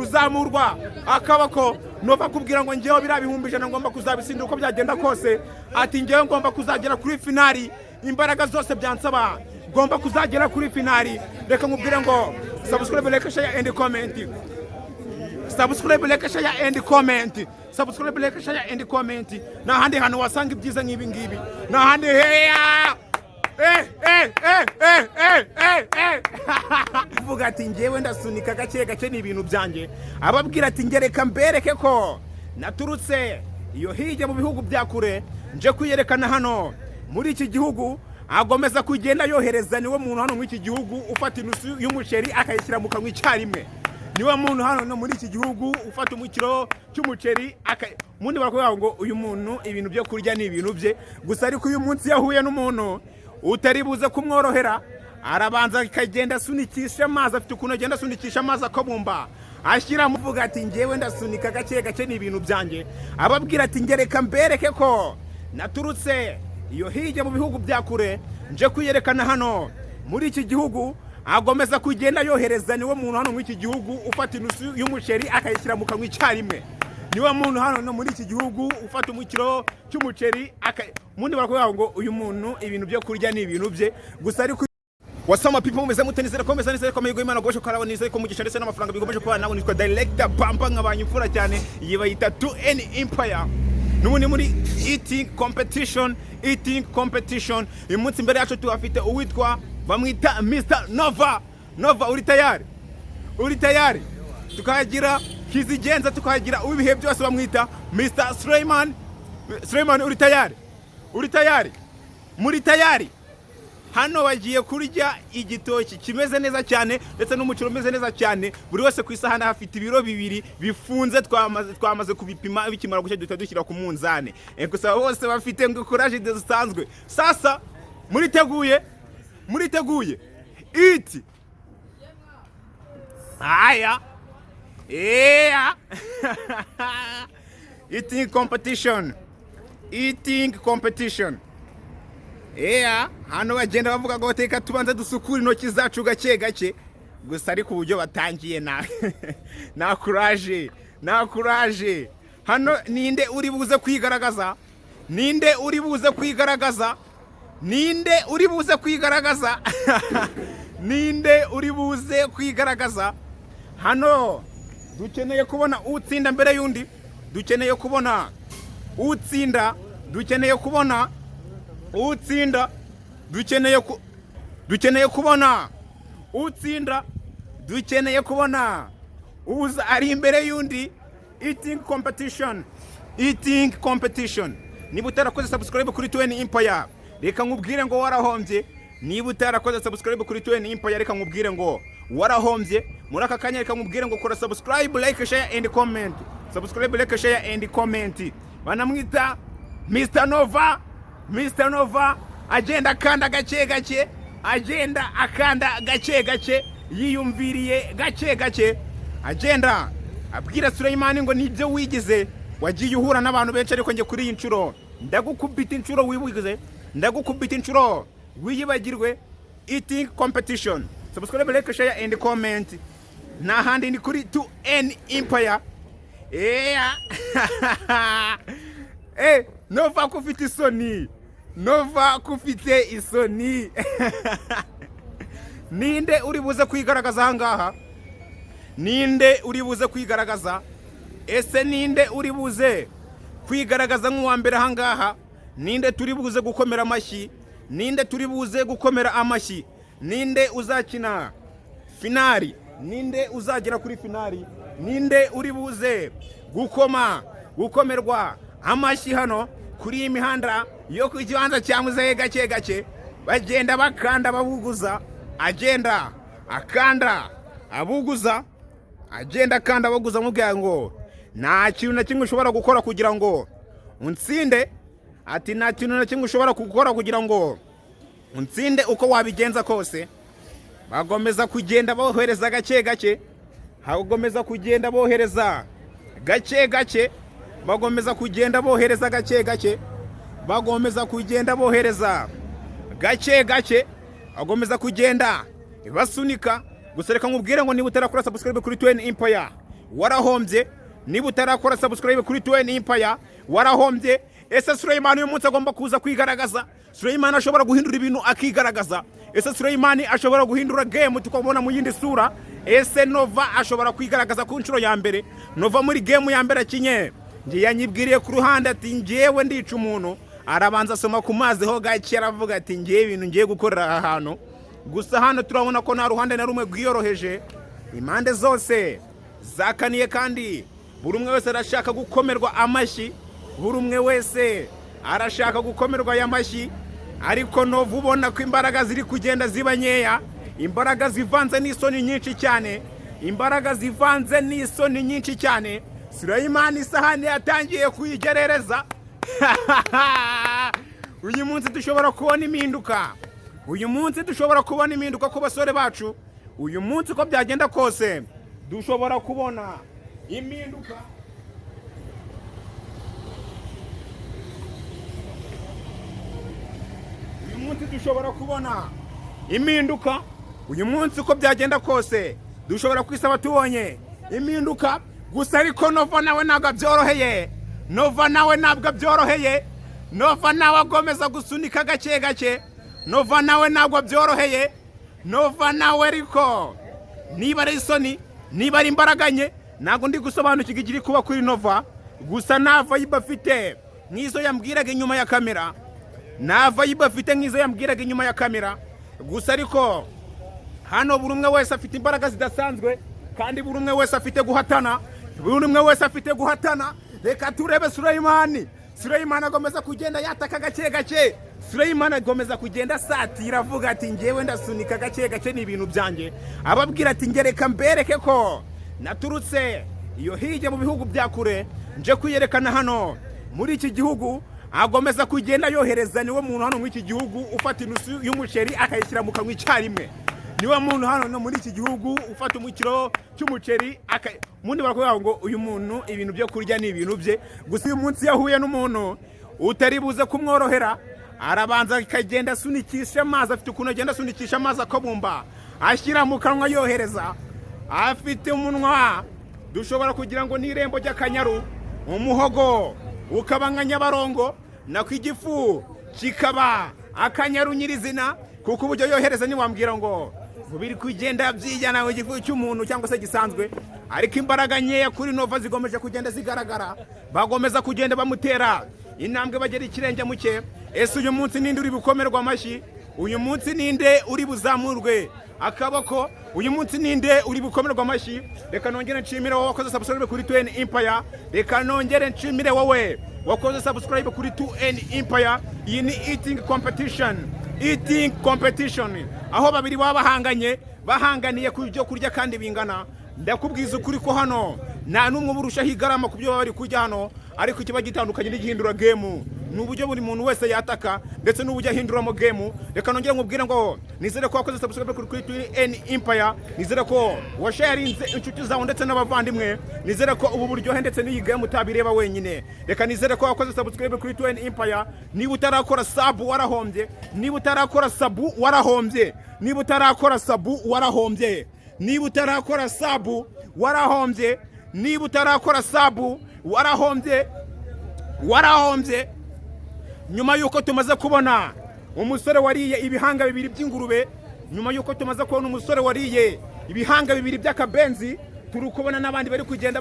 Kuzamurwa akaboko. Nova akubwira ngo ngewe biriya 100,000 ngomba kuzabitsindira uko byagenda kose. Ati ngewe ngomba kuzagera kuri finali, imbaraga zose byansaba ngomba kuzagera kuri finali. Reka nkubwire ngo subscribe, like, share and comment. Subscribe, like, share and comment. Subscribe, like, share and comment. Nta handi hantu wasanga ibyiza nk'ibi ngibi, nta handi heya. Eh eh eh eh eh eh eh, vuga ati ngewe ndasunika gake gake, ni ibintu byanjye. Ababwira ati ngereka mbereke ko naturutse iyo hirya mu bihugu bya kure, nje kwiyerekana hano muri iki gihugu. Agomeza kugenda yohereza. Niwe muntu hano muri iki gihugu ufata inusu y'umuceri akayishyira mu kanwa icyarimwe. Niwe muntu hano no muri iki gihugu ufata umukiro cy'umuceri mundi. Barakubwira ngo uyu muntu ibintu byo kurya ni ibintu bye gusa, ariko uyu munsi yahuye n'umuntu utari buze kumworohera. Arabanza akagenda asunikisha amazi, afite ukuntu agenda asunikisha amazi akabumba ashyira. Muvuga ati ngewe ndasunika gake gake, ni ibintu byanjye. Ababwira ati ngereka mbereke ko naturutse iyo hirya mu bihugu bya kure, nje kwiyerekana hano muri iki gihugu. Agomeza kugenda yohereza. Niwe muntu hano muri iki gihugu ufata inusu y'umuceri akayishyira mu kanwa icyarimwe. Niwe muntu hano no muri iki gihugu ufata umukiro cy'umuceri mundi. Barakubwira ngo uyu muntu ibintu byo kurya ni ibintu bye gusa, ariko wasama people, mumeze mute? Nizere ko meze, nizere ko amahirwe y'Imana agomeje kukaraba, nizere ko umugisha ndetse n'amafaranga bigomeje kubana nawe. Nitwa Director Bamba, nkabanye imfura cyane. Iyi bayita 2N Empire, n'ubundi muri eating competition. Eating competition uyu munsi imbere yacu tuhafite uwitwa, bamwita Mr Nova. Nova, uri tayari? Uri tayari? Tukahagira Kizigenza, tukahagira uw'ibihe byose, bamwita Mr Suleiman. Suleiman, uri tayari? Uri tayari? Muri tayari? Hano bagiye kurya igitoki kimeze neza cyane ndetse n'umuceri umeze neza cyane. Buri wese ku isahani afite ibiro 2 bifunze. Twamaze kubipima, bikimara gushya duhita dushyira ku munzani. Gusa bose bafite ngo courage zidasanzwe. Sasa muriteguye? Muriteguye? Iti aya yeah. Eating competition, eating competition. Yeah, hano bagenda bavuga ngo reka tubanze dusukure intoki zacu gake gake gusa, ariko uburyo batangiye na courage, na courage. Hano ninde uri buze kwigaragaza? Ninde uri buze kwigaragaza? Ninde uri buze kwigaragaza? Ninde uri buze kwigaragaza? Hano dukeneye kubona utsinda mbere y'undi, dukeneye kubona utsinda, dukeneye kubona utsinda, dukeneye kubona utsinda, dukeneye kubona uza ari imbere y'undi. Eating competition, eating competition. Niba utarakoze subscribe kuri 2N Empire, reka nkubwire ngo warahombye. Niba utarakoze subscribe kuri 2N Empire, reka nkubwire ngo warahombye muri aka kanya. Reka nkubwire ngo kora subscribe, like, share and comment. Subscribe, like, share and comment. Banamwita Mr Nova. Mr Nova agenda akanda gake gake, agenda akanda gake gake, yiyumviriye gake gake, agenda abwira Suleimani ngo nibyo wigize, wagiye uhura n'abantu benshi, ariko njye kuri iyi nshuro ndagukubita inshuro wibugize, ndagukubita inshuro wiyibagirwe. Eating competition. Subscribe, like, share and comment. Nta handi, ni kuri 2N Empire. Yeah. Eh, Nova ko ufite isoni? Nova ko ufite isoni? Ninde uri buze kwigaragaza aha ngaha? Ninde uri buze kwigaragaza? Ese ninde uri buze kwigaragaza nk'uwa mbere aha ngaha? Ninde turi buze gukomera amashyi? Ninde turi buze gukomera amashyi? Ninde uzakina finali? Ninde uzagera kuri finali? Ninde uri buze gukomerwa amashyi hano kuri iyi mihanda yo ku kibanza cya Muzehe? Gake gake bagenda bakanda babuguza, agenda akanda abuguza, agenda akanda abuguza, amubwira ngo nta kintu na kimwe ushobora gukora kugira ngo unsinde. Ati nta kintu na kimwe ushobora gukora kugira ngo unsinde uko wabigenza kose. Bagomeza kugenda bohereza gake gake, bagomeza kugenda bohereza gake gake, bagomeza kugenda bohereza gake gake, bagomeza kugenda bohereza gake gake, bagomeza kugenda basunika. Gusa reka nkubwire ngo niba utarakora subscribe kuri 2N Empire, warahombye. Niba utarakora subscribe kuri 2N Empire, warahombye. Ese Suleyman uyu munsi agomba kuza kwigaragaza? Suleyman ashobora guhindura ibintu akigaragaza. Ese Suleyman ashobora guhindura game tukabona mu yindi sura? Ese Nova ashobora kwigaragaza ku nshuro ya mbere? Nova muri game ya mbere akinye, ngiye yanyibwiriye ku ruhande ati: "Ngewe ndica umuntu." Arabanza asoma ku mazi ho gake, aravuga ati: "Ngewe ibintu ngiye gukorera aha hantu." Gusa hano turabona ko nta ruhande na rumwe rwiyoroheje, impande zose zakaniye, kandi buri umwe wese arashaka gukomerwa amashyi, buri umwe wese arashaka gukomerwa aya mashyi. Ariko Nova ubona ko imbaraga ziri kugenda ziba nkeya, imbaraga zivanze n'isoni nyinshi cyane, imbaraga zivanze n'isoni nyinshi cyane. Suleyman isahani yatangiye kuyigerereza. Uyu munsi dushobora kubona impinduka, uyu munsi dushobora kubona impinduka ku basore bacu. Uyu munsi uko byagenda kose dushobora kubona impinduka. Uyu munsi dushobora kubona impinduka. Uyu munsi uko byagenda kose dushobora kwisaba tubonye impinduka. Gusa ariko Nova nawe ntabwo byoroheye, Nova nawe ntabwo byoroheye. Nova nawe agomeza gusunika gake gake. Nova nawe ntabwo byoroheye. Nova nawe ariko niba ari isoni, niba ari imbaraga nke, ntabwo ndi gusobanukirwa ikiri kuba kuri Nova. Gusa nta vibe afite nk'izo yambwiraga inyuma ya kamera, nta vibe afite nk'izo yambwiraga inyuma ya kamera. Gusa ariko hano buri umwe wese afite imbaraga zidasanzwe, kandi buri umwe wese afite guhatana, buri umwe wese afite guhatana. Reka turebe Suleyimani. Suleyimani agomeza kugenda yataka gake gake. Suleyimani agomeza kugenda asatira, avuga ati: "Ngewe ndasunika gake gake, ni ibintu byanjye." Ababwira ati: "Ngereka mbereke ko naturutse iyo hirya mu bihugu bya kure, nje kwiyerekana hano muri iki gihugu." Agomeza kugenda yohereza. Niwe muntu hano muri iki gihugu ufata inusu y'umuceri akayishyira mu kanwa icyarimwe. Niwe muntu hano no muri iki gihugu ufata umukiro cy'umuceri ubundi barakubwira ngo uyu muntu ibintu byo kurya ni ibintu bye. Gusa uyu munsi yahuye n'umuntu utari buze kumworohera. Arabanza akagenda asunikisha amazi, afite ukuntu agenda asunikisha amazi akabumba, ashyira mu kanwa yohereza. Afite umunwa dushobora kugira ngo ni irembo ry'Akanyaru, umuhogo ukaba nka Nyabarongo, nako igifu kikaba Akanyaru nyirizina, kuko uburyo yohereza ntiwambwira ngo biri kugenda byijyana mu gifu cy'umuntu cyangwa se gisanzwe. Ariko imbaraga nkeya kuri Nova zigomeje kugenda zigaragara, bagomeza kugenda bamutera intambwe bagera ikirenge mu cye. Ese uyu munsi ninde uri bukomerwa amashyi? Uyu munsi ninde uri buzamurwe akaboko? Uyu munsi ninde uri bukomerwa amashyi? Reka nongere nshimire wowe wakoze subscribe kuri 2N Empire. Reka nongere nshimire wowe wakoze subscribe kuri 2N Empire. Iyi ni eating competition, eating competition, aho babiri baba bahanganye, bahanganiye ku byo kurya kandi bingana. Ndakubwiza ukuri ko hano nta n'umwe uburushaho igarama ku byo baba bari kurya hano, ariko ikiba gitandukanye n'igihindura game ni uburyo buri muntu wese yataka ndetse n'uburyo ahinduramo game. Reka nongere nkubwire ngo nizere ko wakoze subscribe kuri 2N Empire, nizere ko washarinze inshuti zawe ndetse n'abavandimwe, nizere ko ubu buryohe ndetse n'iyi game utabireba wenyine. Reka nizere ko wakoze subscribe kuri 2N Empire. Niba utarakora sub, warahombye. Niba utarakora sub, warahombye. Niba utarakora sub, warahombye. Niba utarakora sub, warahombye. Niba utarakora sub, warahombye, warahombye. Nyuma y'uko tumaze kubona umusore wariye ibihanga bibiri by'ingurube, nyuma y'uko tumaze kubona umusore wariye ibihanga bibiri by'akabenzi, turi kubona n'abandi bari kugenda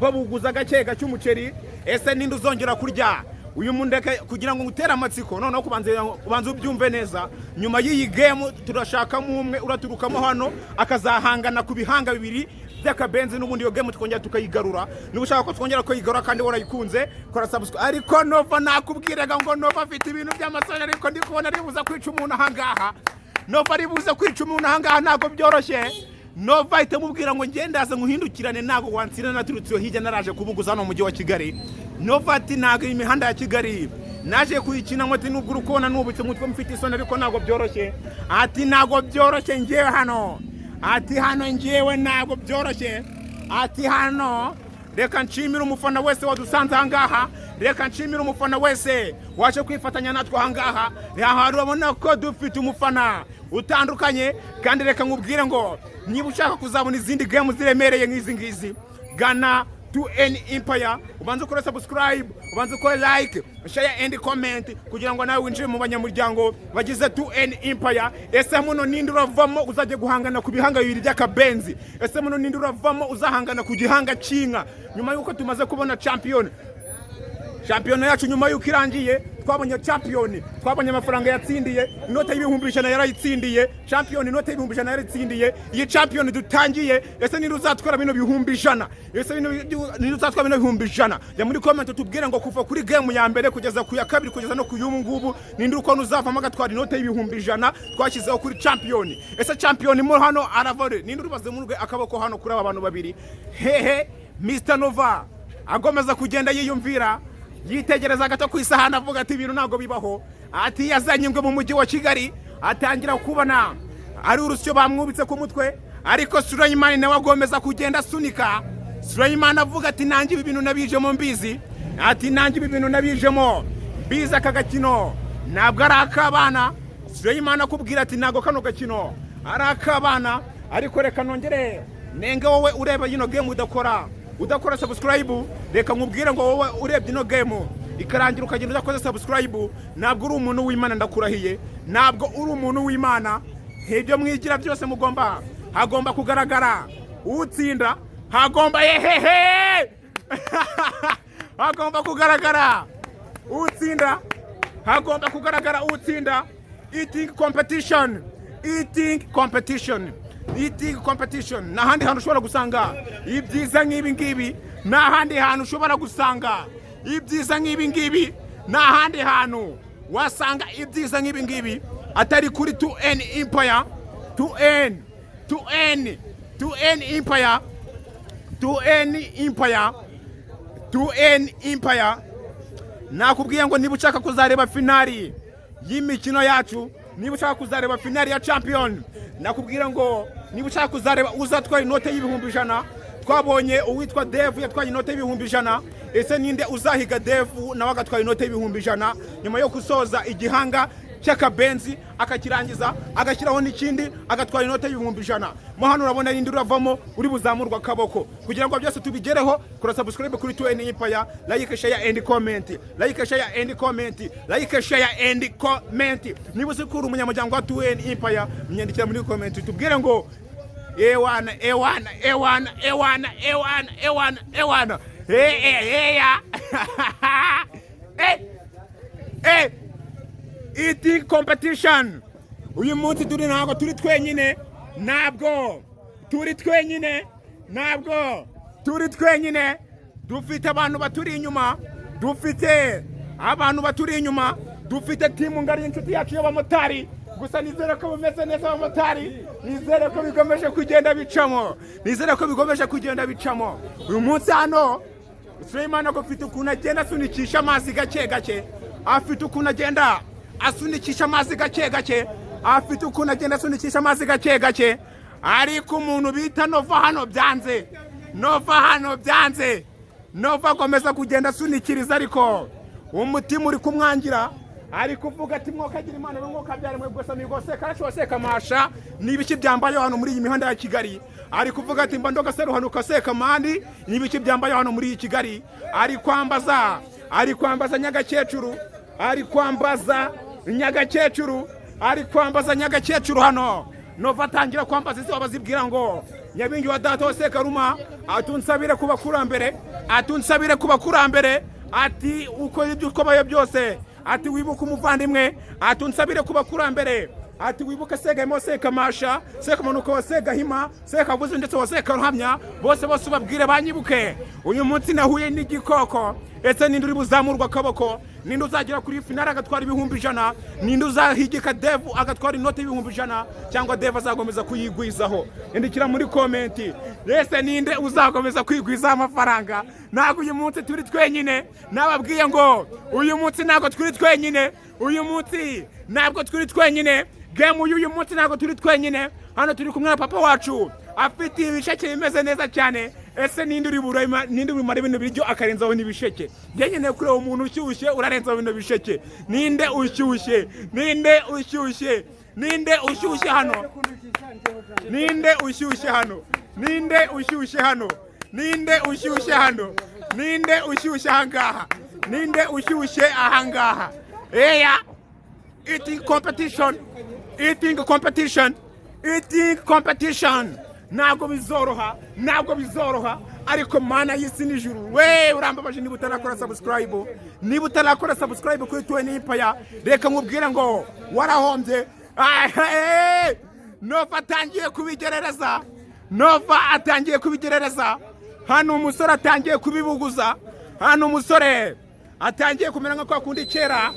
babuguza gake gake umuceri. Ese ninde uzongera kurya uyu muntu? Reka kugira ngo ngutere amatsiko noneho kubanza ubanze ubyumve neza. Nyuma y'iyi game turashakamo umwe uraturukamo hano akazahangana ku bihanga bibiri by'akabenzi, n'ubundi iyo game tukongera tukayigarura. Niba ushaka ko twongera kuyigarura kandi warayikunze, kora subscribe. Ariko Nova, nakubwiraga ngo Nova afite ibintu by'amasoni, ariko ndi kubona aribuza kwica umuntu ahangaha. Nova aribuze kwica umuntu ahangaha, ntabwo byoroshye. Nova ahita amubwira ngo: "Ngende nkuhindukirane, ntabwo wansina, naturutse iyo hirya naraje kubuguza hano mu mujyi wa Kigali." Nova ati: "Ntabwo iyi mihanda ya Kigali naje kuyikina." Ngo ati: "Nubwo uri kubona nubitse umutwe mfite isoni, ariko ntabwo byoroshye." Ati: "Ntabwo byoroshye ngewe hano." Ati: "Hano ngewe ntabwo byoroshye." Ati: "Hano reka nshimire umufana wese wadusanze ahangaha, reka nshimire umufana wese waje kwifatanya natwe ahangaha." Aha urabona ko dufite umufana utandukanye, kandi reka nkubwire ngo niba ushaka kuzabona izindi game ziremereye nk'izi ngizi, Gana 2N Empire, ubanze ukore subscribe, ubanze ukore like, share and comment kugira ngo nawe winjire mu banyamuryango bagize 2N Empire. Ese muno ninde uravamo uzajya guhangana ku bihanga bibiri by'akabenzi? Ese muno ninde uravamo uzahangana ku gihanga cy'inka? Nyuma y'uko tumaze kubona champion, shampiyona yacu nyuma y'uko irangiye, twabonye champion, twabonye amafaranga yatsindiye, inote y'100,000 yarayitsindiye. Champion inote y'100,000 yarayitsindiye. Iyi champion dutangiye, ese ninde uzatwara bino 100,000? Ese ninde uzatwara bino 100,000? Jya muri comment tubwire ngo kuva kuri game ya mbere kugeza ku ya kabiri kugeza no ku y'ubu ngubu, ninde uko uzavamo agatwara inote y'100,000 twashyizeho kuri champion? Ese champion mo hano aravore? Ninde uribaze muri akaboko hano kuri aba bantu babiri? Hehe Mr Nova agomeza kugenda yiyumvira, yitegereza gato ku isahani, avuga ati ibintu ntabwo bibaho. Ati yazanye ingwe mu mujyi wa Kigali, atangira kubona ari urusyo bamwubitse ku mutwe. Ariko Suleyimani nawe agomeza kugenda asunika. Suleyimani avuga ati nanjye ibi bintu nabijemo mbizi, ati nanjye ibi bintu nabijemo mbizi, aka gakino ntabwo ari ak'abana. Suleyimani akubwira ati ntabwo kano gakino ari ak'abana. Ariko reka nongere nenge wowe ureba yino game udakora subscribe. Reka nkubwire ngo wowe urebye ino game ikarangira ukagenda udakoze subscribe, ntabwo uri umuntu w'Imana. Ndakurahiye, ntabwo uri umuntu w'Imana. Ibyo mwigira byose mugomba, hagomba kugaragara utsinda, hagomba yehehe, hagomba kugaragara utsinda, hagomba kugaragara utsinda. Eating competition, eating competition, eating competition. Nta handi hantu ushobora gusanga ibyiza nk'ibi ngibi, nta handi hantu ushobora gusanga ibyiza nk'ibi ngibi, nta handi hantu wasanga ibyiza nk'ibi ngibi atari kuri 2N Empire. 2N, 2N, 2N Empire, 2N Empire, 2N Empire. Nakubwiye ngo niba ushaka kuzareba finali y'imikino yacu, niba ushaka kuzareba finali ya champion, nakubwira ngo niba ushaka kuzareba uzatwara inote y'100,000, twabonye uwitwa Devu yatwaye inote y'100,000. Ese ninde uzahiga Devu nawe agatwara inote y'100,000 nyuma yo gusoza igihanga cy'akabenzi akakirangiza, agashyiraho n'ikindi, agatwara inote y'100,000? Mo hano urabona ninde uravamo uri buzamurwa akaboko? Kugira ngo byose tubigereho, kora subscribe kuri 2N Empire, like, share and comment, like, share and comment, like, share and comment. Niba uzi ko uri umunyamuryango wa 2N Empire, myandikira muri comment tubwire ngo ewana, ewana, ewana, ewana, ewana, ewana, ewana, eh eh ya eh eh. Eating competition uyu munsi turi, ntabwo turi twenyine, ntabwo turi twenyine, ntabwo turi twenyine. Dufite abantu baturi inyuma, dufite abantu baturi inyuma, dufite team ngari y'inshuti yacu y'abamotari. Gusa nizere ko bumeze neza abamotari, nizere ko bigomeje kugenda bicamo, nizere ko bigomeje kugenda bicamo. Uyu munsi hano Suleiman afite ukuntu agenda asunikisha amazi gake gake, afite ukuntu agenda asunikisha amazi gake gake, afite ukuntu agenda asunikisha amazi gake gake. Ariko umuntu bita Nova hano byanze, Nova hano byanze. Nova akomeza kugenda asunikiriza, ariko umutima uri kumwangira. Ari kuvuga ati mwokagira Imana, mwokabyara mwe gusa migose karasho kamasha, n'ibiki byambaye hano muri iyi mihanda ya Kigali? Ari kuvuga ati mba ndoga seruhanuka sekamani, n'ibiki byambaye hano muri iyi Kigali? Ari kwambaza, ari kwambaza nyagakecuru, ari kwambaza nyagakecuru, ari kwambaza nyagakecuru hano. Nova atangira kwambaza isi bazibwira ngo nyabingi wa data wa Sekaruma, atunsabire ku bakurambere, atunsabire ku bakurambere, ati uko ibyo ukobaye byose, ati wibuke umuvandimwe, ati unsabire ku bakurambere, ati wibuke Segahima wa Sekamasha, Sekamanuka wa Segahima, Sekavuze ndetse wa Sekaruhamya, bose bose ubabwire banyibuke. Uyu munsi nahuye n'igikoko. Ese ninde uri buzamurwa akaboko? Ninde uzagera kuri finale agatwara 100,000? Ninde uzahigika Devu agatwara inoti y'100,000, cyangwa Devu azakomeza kuyigwizaho? Indikira muri comment. Ese ninde uzakomeza kwigwizaho amafaranga? Ntabwo uyu munsi turi twenyine. Nababwiye ngo uyu munsi ntabwo turi twenyine, uyu munsi ntabwo turi twenyine. Game y'uyu munsi ntabwo turi twenyine. Hano turi kumwe na papa wacu, afite ibisheke bimeze neza cyane. Ese ninde uri burema, ninde uri bumare bino biryo akarenzaho n'ibisheke? Njye nkeneye kureba umuntu ushyushye urarenzaho bino bisheke. Ninde ushyushye? Ninde ushyushye? Ninde ushyushye hano? Ninde ushyushye hano? Ninde ushyushye hano? Ninde ushyushye hano? Ninde ushyushye ahangaha? Ninde ushyushye ahangaha? Eya, eating competition, eating competition, eating competition. Ntabwo bizoroha, ntabwo bizoroha, ariko Mana y'isi n'ijuru we, urambabaje niba utarakora subscribe. Niba utarakora subscribe kuri Tuweni Empire, reka nkubwire ngo warahombye. Ah, Nova atangiye kubigerereza, Nova atangiye kubigerereza hano. Umusore atangiye kubibuguza hano. Umusore atangiye kumera nka kwa kundi kera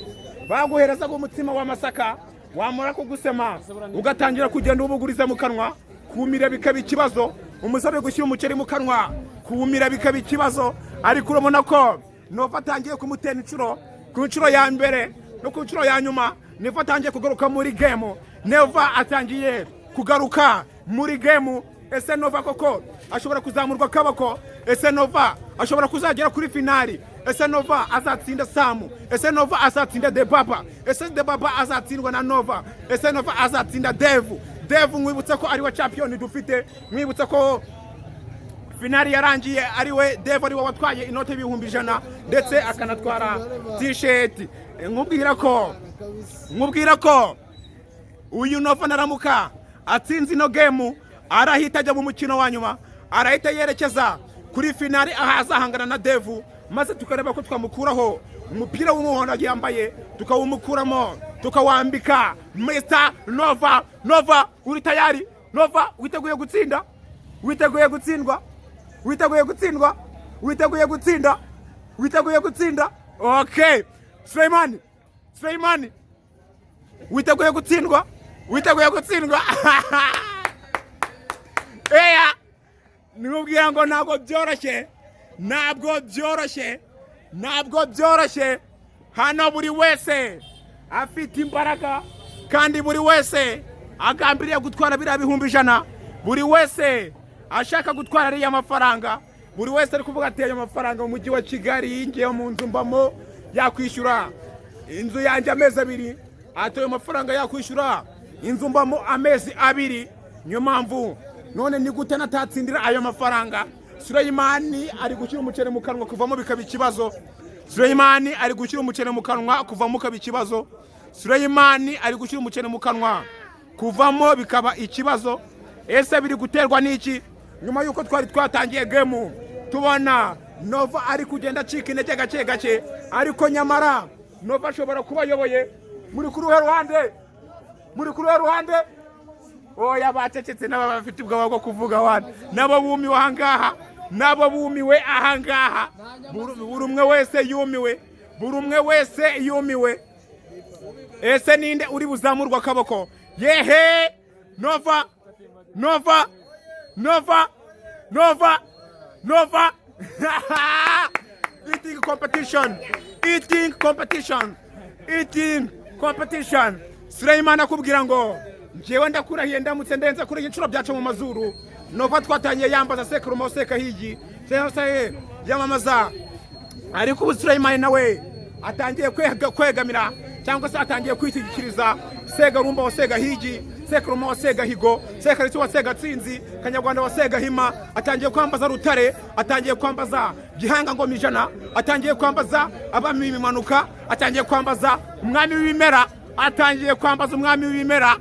baguherezaga umutsima w'amasaka, wamara kugusema ugatangira kugenda ubuguriza mu kanwa, kumira bikaba ikibazo. Umusore uri gushyira umuceri mu kanwa, kumira bikaba ikibazo. Ariko urabona ko Nova atangiye kumutera inshuro, ku nshuro ya mbere no ku nshuro ya nyuma. Nova atangiye kugaruka muri game, Nova atangiye kugaruka muri game. Ese Nova koko ashobora kuzamurwa akaboko? Ese Nova ashobora kuzagera kuri finali? Ese Nova azatsinda Samu? Ese Nova azatsinda Debaba? Ese Debaba azatsindwa na Nova? Ese Nova azatsinda Devu? Devu, nkwibutsa ko ariwe champion dufite. Nkwibutsa ko finali yarangiye ariwe Devu, ariwe watwaye inote y'ibihumbi 100, ndetse akanatwara T-shirt. Nkubwira ko uyu Nova naramuka atsinze ino game, arahita ajya mu mukino wa nyuma, arahita yerekeza kuri finali, aho azahangana na Devu, maze tukareba ko twamukuraho umupira w'umuhondo yambaye, tukawumukuramo, tukawambika Mr Nova. Nova, uri tayari? Nova, witeguye gutsinda? Witeguye gutsindwa? Witeguye gutsindwa? Witeguye gutsinda? Witeguye gutsinda? Okay, Suleimani, Suleimani, witeguye gutsindwa? Witeguye gutsindwa? Eya, nimubwira ngo ntabwo byoroshye, ntabwo byoroshye, ntabwo byoroshye hano. Buri wese afite imbaraga, kandi buri wese agambiriye gutwara biriya 100,000. Buri wese ashaka gutwara ariya mafaranga. Buri wese ari kuvuga ati: "Ayo mafaranga mu mujyi wa Kigali, ngiye mu nzu mbamo, yakwishyura inzu yanjye amezi 2." Ati: "Ayo mafaranga yakwishyura inzu mbamo amezi 2. Niyo mpamvu none ni gute natatsindira ayo mafaranga?" Sureyimani ari gushyira umuceri mu kanwa, kuvamo bikaba ikibazo. Sureyimani ari gushyira umuceri mu kanwa, kuvamo ukaba ikibazo. Sureyimani ari gushyira umuceri mu kanwa, kuvamo bikaba ikibazo. Ese biri guterwa n'iki? Nyuma y'uko twari twatangiye game tubona Nova ari kugenda acika intege gake gake, ariko nyamara Nova ashobora kuba ayoboye. Muri kuri uruhe ruhande? Muri kuri uruhe ruhande? Oya, bacecetse nabo bafite ubwoba bwo kuvuga wana. Nabo bumiwe ahangaha, nabo bumiwe ahangaha. Buri umwe wese yumiwe, buri umwe wese yumiwe. Ese ninde uri buzamurwa akaboko? Yehe, Nova, Nova, Nova, Nova, Nova! Eating competition, eating competition, eating competition. Suleiman akubwira ngo: "Njyewe ndakurahiye, ndamutse ndenze kuri iyi nshuro byaca mu mazuru." Nova twatangiye yambaza Sekaruma wa Sekahigi, se yamamaza, ariko ubu Suleiman nawe atangiye kwegamira, cyangwa se atangiye kwishyigikiriza Segarumba wa Segahigi, Sekaruma wa Segahigo, Sekarisi wa Segatsinzi, Kanyarwanda wa Segahima. Atangiye kwambaza Rutare, atangiye kwambaza Gihanga Ngoma Ijana, atangiye kwambaza abami b'Imimanuka, atangiye kwambaza umwami w'ibimera, atangiye kwambaza umwami w'ibimera.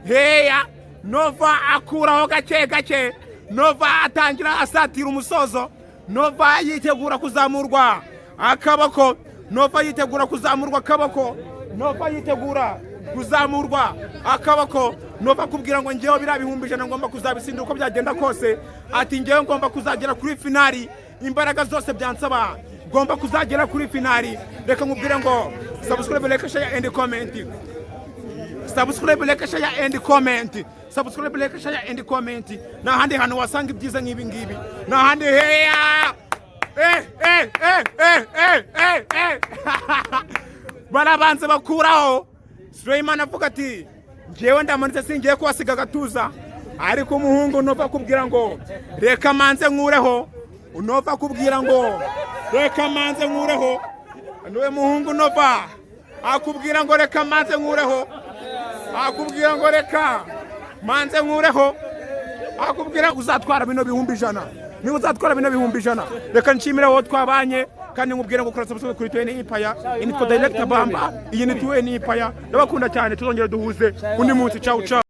Heya, Nova akuraho gake gake. Nova atangira asatira umusozo. Nova yitegura kuzamurwa akaboko, Nova yitegura kuzamurwa akaboko, Nova yitegura kuzamurwa akaboko. Nova akubwira ngo: "Ngewe biriya 100,000 ngomba kuzabitsindira uko byagenda kose." Ati: "Ngewe ngomba kuzagera kuri finali, imbaraga zose byansaba, ngomba kuzagera kuri finali." Reka nkubwire ngo subscribe, like, share and comment. Subscribe, like, share and comment. Subscribe, like, share and comment. Nta handi hantu wasanga ibyiza nk'ibi ngibi, nta handi. Heya, eh eh eh eh eh eh eh, barabanza bakuraho. Suleiman avuga ati: "Njyewe ndamanitse, singiye kuhasiga agatuza." Ariko umuhungu Nova akubwira ngo: "Reka manze nkureho." Nova akubwira ngo: "Reka manze nkureho." Niwe muhungu Nova akubwira ngo: "Reka manze nkureho." Akubwira ngo: "Reka manze nkureho." Akubwira uzatwara bino 100,000. Niwe uzatwara bino 100,000. Reka nshimire wowe twabanye, kandi nkubwire ngo kora subscribe kuri 2N Empire. Iyi nitwa Director Bamba, iyi ni 2N Empire. Ndabakunda cyane, tuzongera duhuze undi munsi. Ciao ciao.